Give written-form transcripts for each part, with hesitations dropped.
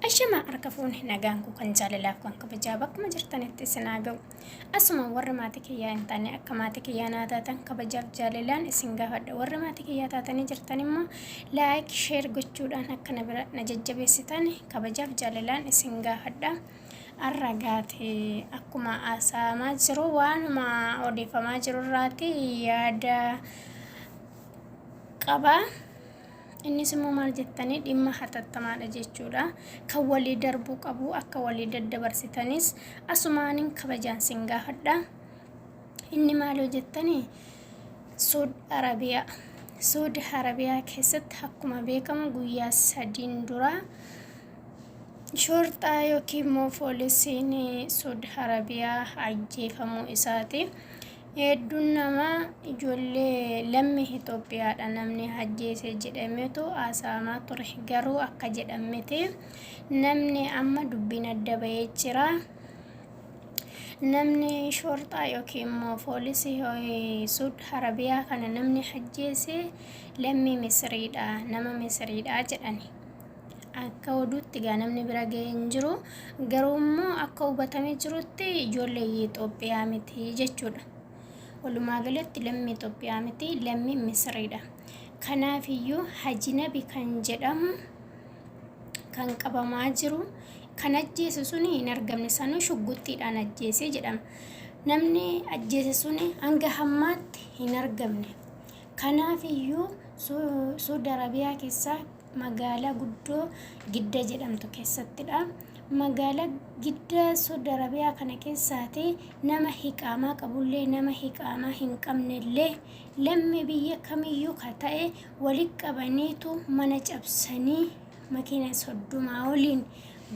Ashama harka fuune nagaan koo kan jaalalaaf kan kabajaa bakkuma jirtanitti isin haa ga'u. Asuma warri maatii kiyyaa hin taane akka maatii kiyyaa naa taatan kabajaaf jaalalaan isin gaafadha. Warri maatii kiyyaa taatanii jirtan immoo laayik sheer gochuudhaan akka na bira na jajjabeessitan kabajaaf jaalalaan isin gaafadha. Har'a gaate akkuma haasa'amaa jiru waanuma odeeffamaa jiru irraati yaada qaba. Innis immoo maal jettanii dhimma hatattamaadha jechuudha. Kan walii darbuu qabu akka walii daddabarsitanis asumaanin kabajaan sin gaafadha. Inni maal yoo jettanii Suud Arabiyaa. Suud Arabiyaa keessatti akkuma beekamu guyyaa sadiin dura shorxaa yookiin immoo poolisiin Suud Arabiyaa ajjeefamuu isaati. Hedduun namaa ijoollee lammii Itoophiyaadha namni ajjeese jedhametu haasa'amaa ture. Garuu akka jedhan miti. Namni amma dubbiin adda bahee jira. Namni shorxaa yookiin immoo poolisii Suud Arabiyaa kana namni ajjeese lammii Misiriidha, nama Misiriidha jedhani. Akka oduutti egaa namni bira ga'e hin jiru. Garuu immoo akka hubatamee jirutti ijoollee Itoophiyaa miti jechuudha. Walumaa galatti lammii Itoophiyaa miti, lammii Misiriidha. Kanaaf iyyuu Hajinabi kan jedhamu kan qabamaa jiru kan ajjeese suni hin argamne sanuu shugguttiidhaan ajjeese jedhama. Namni ajjeese suni hanga hammaatti hin argamne. Kanaaf iyyuu Suudi Arabiyaa keessaa magaalaa guddoo Gidda jedhamtu keessattidha. Magaalaa Gidda Suudi Arabiyaa kana keessaati nama hiqaamaa qabullee nama hiqaamaa hin qabnellee lammii biyya kamiyyuu ka ta'e walitti qabaniitu mana cabsanii makiina 30 oliin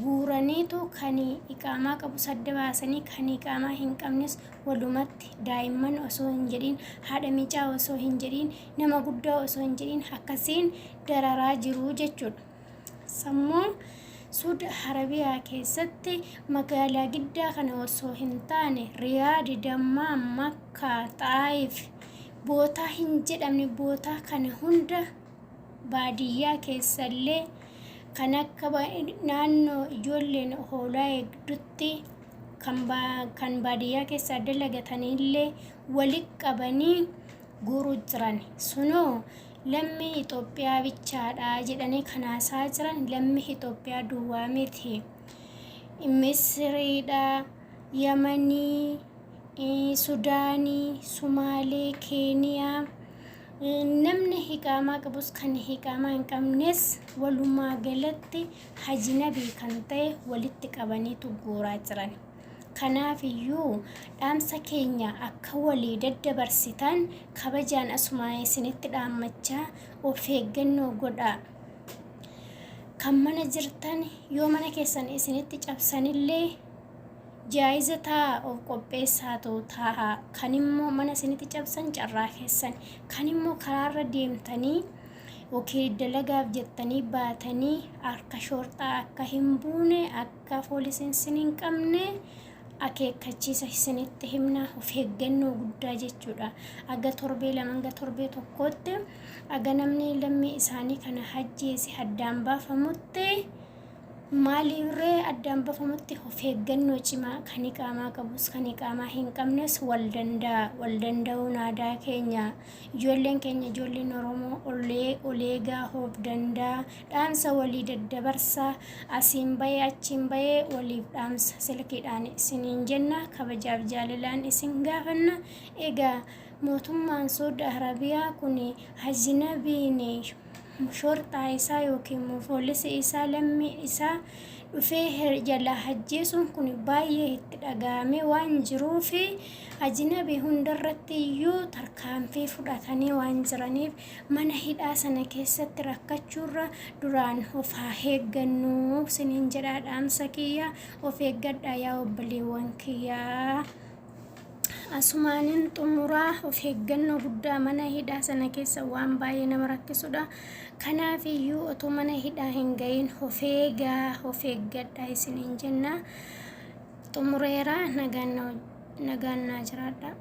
guuraniitu kan iqaamaa qabus adda baasanii kan iqaamaa hin qabnes walumatti daa'imman osoo hin jedhiin haadha micaa osoo hin jedhiin nama guddaa osoo hin jedhiin akkasiin dararaa jiru jechuudha. Sammuu Suud Arabiyaa keessatti magaalaa giddaa kana osoo hin taane Riyaadi, Dammaam, Makkaa, Xaayif bootaa hin jedhamne bootaa kana hunda baadiyyaa keessallee kan akka naannoo ijoolleen hoolaa eegdutti kan baadiyyaa keessaa dalagatanillee wali qabanii guuruu jiran. Sunoo lammii Itoophiyaa bichaadha jedhanii kan haasaa jiran lammii Itoophiyaa duwwaa miti. Misiriidha, Yamanii, Sudaanii, Sumaalee, Keeniyaa namni hiqaamaa qabus kan hiqaamaa hin qabnes walumaa galatti hajinabii kan ta'e walitti qabaniitu guuraa jiran. Kanaaf iyyuu dhaamsa keenya akka walii daddabarsitan kabajaan asumaa isinitti dhaammachaa of eeggannoo godhaa. Kan mana jirtan yoo mana keessan isinitti cabsanillee jaayiza ta'a of qopheessaatu taa'a. Kan immoo mana isinitti cabsan carraa keessan. Kan immoo karaarra deemtanii yookiin dalagaaf jettanii baatanii harka shoorxaa akka hin buune akka poolisiin isin hin qabne akeekkachiisa isinitti himna of eeggannoo guddaa jechuudha. Aga torbee 2 hanga torbee tokkootti aga namni lammii isaanii kana hajjeese addaan baafamutti maaliirree addaan bafamutti of eeggannoo cimaa kan iqaamaa qabus kan iqaamaa hin qabnes wal danda'a wal danda'uun aadaa keenya ijoolleen keenya ijoolleen Oromoo olee oleegaa of danda'a dhaamsa walii daddabarsa asiin bahee achiin bahee waliif dhaamsa silkiidhaan isiniin jenna kabajaaf jaalalaan isin gaafanna egaa mootummaan Suudi Arabiyaa kun hajinabiin shorxaa isaa yookiin immoo poolisii isaa lammii isaa dhufee jalaa ajjeesuun kun baay'ee itti dhaga'amee waan jiruuf ajinabii hundarratti iyyuu tarkaanfii fudhatanii waan jiraniif mana hidhaa sana keessatti rakkachuurra duraan of haa eeggannu siniin jedhaa dhaamsa kiyya of eeggadhaa yaa obboleewwan kiyyaa. Asumaanin xumuraa of eeggannoo guddaa mana hidhaa sana keessa waan baay'ee nama rakkisudha. Kanaaf iyyuu otoo mana hidhaa hin ga'iin of eegaa of eeggadhaa isiniin jenna. Xumureera nagaan naa jiraadhaa.